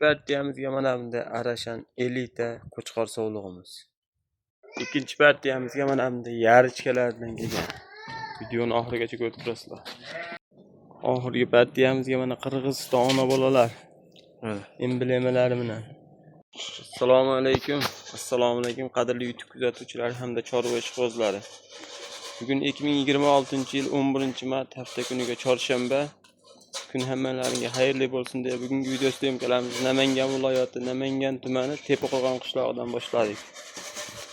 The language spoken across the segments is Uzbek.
Partiyamizga mana bunday Arashan elita qo'chqor sovlig'imiz. Ikkinchi partiyamizga mana bunday yarichkalardan kelgan. Videoni oxirigacha ko'rib turasizlar. Oxirgi partiyamizga mana Qirg'iziston ona bolalar emblemalari bilan. Assalomu alaykum. Assalomu alaykum qadrli YouTube kuzatuvchilari hamda chorva ishqibozlari. Bugun 2026-yil 11-mart hafta kuniga chorshanba. Kun hammalaringga xayrli bo'lsin deya bugungi video syomkalarimizni Namangan viloyati, Namangan tumani Tepaqo'rg'on qishlog'idan boshladik.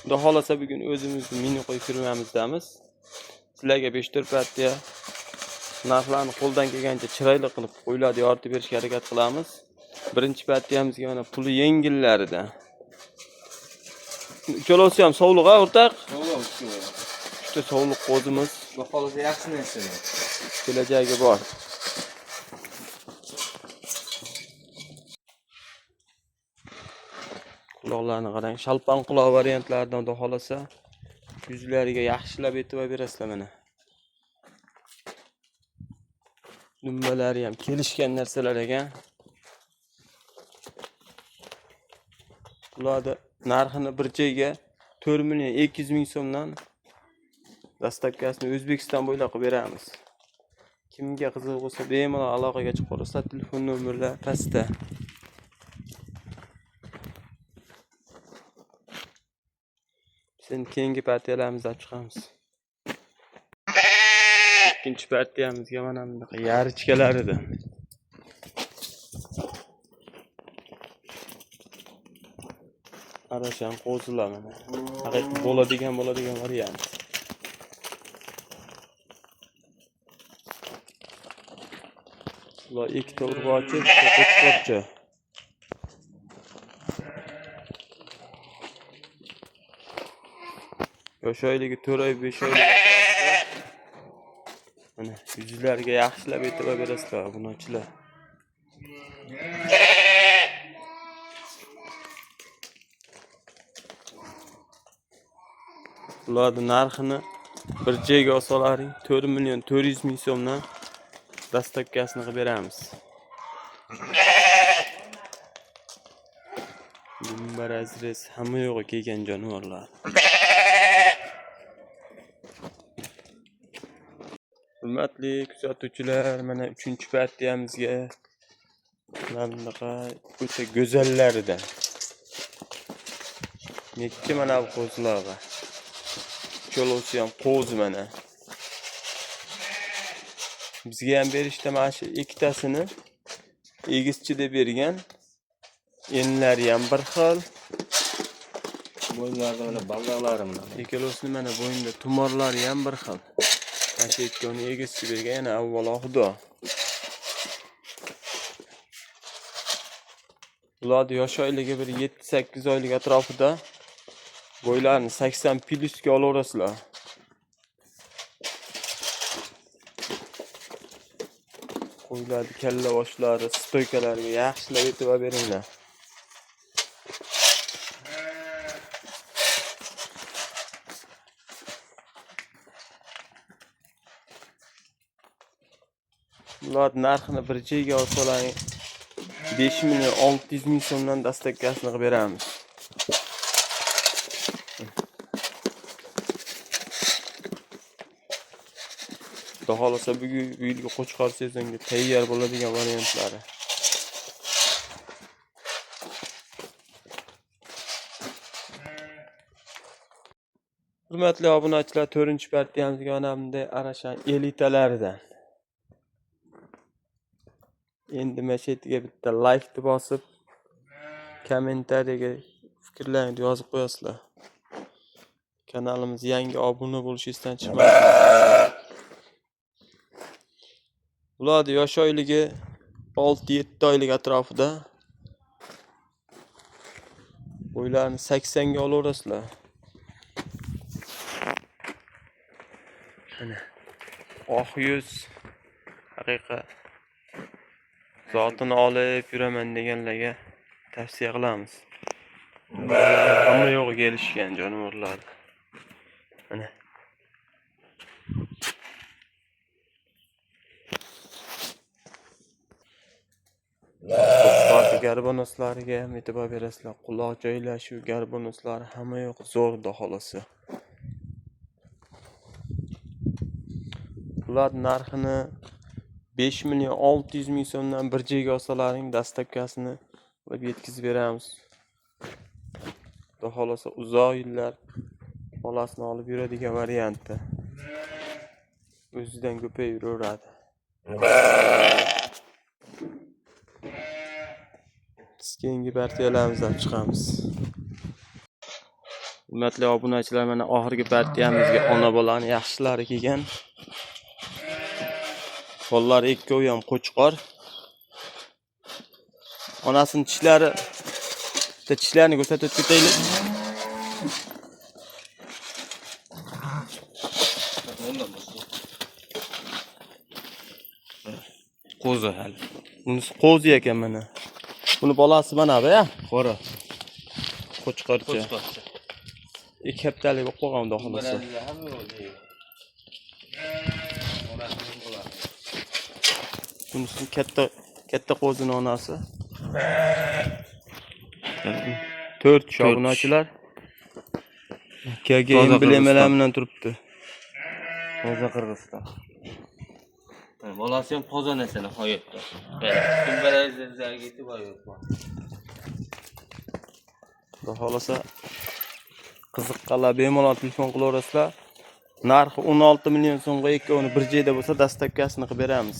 Xudo xolasa bugun o'zimizni mini qo'y firmamizdamiz. Sizlarga 5-4 partiya narxlarni qo'ldan kelgancha chiroyli qilib qo'ylarni yoritib berishga harakat qilamiz. Birinchi partiyamizga mana puli yengillaridan. Uchalasi ham sovliq a o'rtoq? Sovliq uchun. Uchta sovliq qo'zimiz Xudo xolasa yaxshi narsa. kelajagi bor. Quloqlarni qarang, shalpan quloq variantlaridan xudo xolasa yuzlariga yaxshilab e'tibor berasizlar mana. Dumbalari ham kelishgan narsalar ekan. Bularni narxini bir joyga 4 million 200 ming so'mdan dastavkasini O'zbekiston bo'ylab qilib beramiz. Kimga qiziq bo'lsa bemalol aloqaga chiqib ko'rasizlar, telefon nomerlar pastda. Sen keyingi partiyalarimizni olib chiqamiz. Ikkinchi partiyamizga mana bunaqa yarichkalar edi. Arashan qo'zilar mana. Haqiqiy bo'ladigan variant. Bular ikkita urg'ochi, bitta qo'chqorcha. Yosh oyligi 4 oy, 5 oylik atrofida. Mana yuzlariga yaxshilab e'tibor berasizlar, obunachilar. Bularni narxini bir joyga olsalaring 4 million 400 ming so'mdan dastavkasini qilib beramiz. Dumba razrez hamma yo'g'i kelgan jonivorlar. Hurmatli kuzatuvchilar, mana 3-partiyamizga mana bunaqa o'ta go'zallaridan. Necha mana bu qo'zilar bor. Uchalasi ham qo'zi mana. Bizga ham berishda mana shu ikkitasini egizchi deb bergan. Enlari ham bir xil. Bo'yinlarida mana baldaqlari bilan. Ikkalasini mana bo'yinda tumorlari ham bir xil. Mana shu ikkovini egizchi bergan, yana avvalo Xudo. Bularni yosh oyligi bir 7-8 oylik atrofida bo'ylarini 80 plusga olaverasizlar. Qo'ylarni kalla boshlari, stoykalariga yaxshilab e'tibor beringlar. Bular narxini bir joyga olsalaring 5 million 600 ming so'mdan dastavkasini qilib beramiz. Xudo xolasa bugun bu yilgi qo'chqor sezonga tayyor bo'ladigan variantlari. Hurmatli obunachilar, 4-partiyamizga mana bunday Arashan elitalaridan. Endi mana shu yerga bitta like bosib, kommentariyaga fikrlaringizni yozib qo'yasizlar. Kanalimiz yangi obuna bo'lish esdan chiqmasin. Bularni yosh oyligi 6-7 oylik atrofida. Bo'ylarini 80 ga olaverasizlar. Mana oq yuz haqiqiy zotini olib yuraman deganlarga tavsiya qilamiz. Hamma yo'g'i kelishgan jonivorlar. Mana Garbonoslariga ham e'tibor berasizlar. Quloq joylashuv, garbonoslari hamma yoq zo'r, xudo xolasa. Bular narxini 5 million 600 ming so'mdan bir joyga olsalaring dastavkasini qilib yetkazib beramiz. Xudo xolasa uzoq yillar bolasini olib yuradigan varianti. O'zidan ko'payib yuraveradi. Biz keyingi partiyalarimizdan chiqamiz. Hurmatli obunachilar, mana oxirgi partiyamizga ona bolani yaxshilari kelgan. Bolalar ikkovi ham qo'chqor. Onasini tishlari, bitta tishlarini ko'rsatib o'tib ketaylik. Qo'zi hali. Bunisi qo'zi ekan mana. Buni bolasi mana bu ya, Qora. Qo'chqorcha. Qo'chqorcha. Ikki haftalik bo'lib qolgan xudo xolasa. Hamma yo'q. Onasining bolasi. Bunisi katta katta qo'zini onasi. 4 tish To'rt tish. obunachilar. KG Toza emblemalar Qirg'iziston. bilan turibdi. Toza Qirg'iziston. Bolasi ham toza narsa nihoyatda. Dumbalarga e'tibor yo'q. Xudo xolasa qiziqqanlar bemalol telefon qilaverasizlar. Narxi 16 million so'mga ikkovini bir joyda bo'lsa dastavkasini qilib beramiz.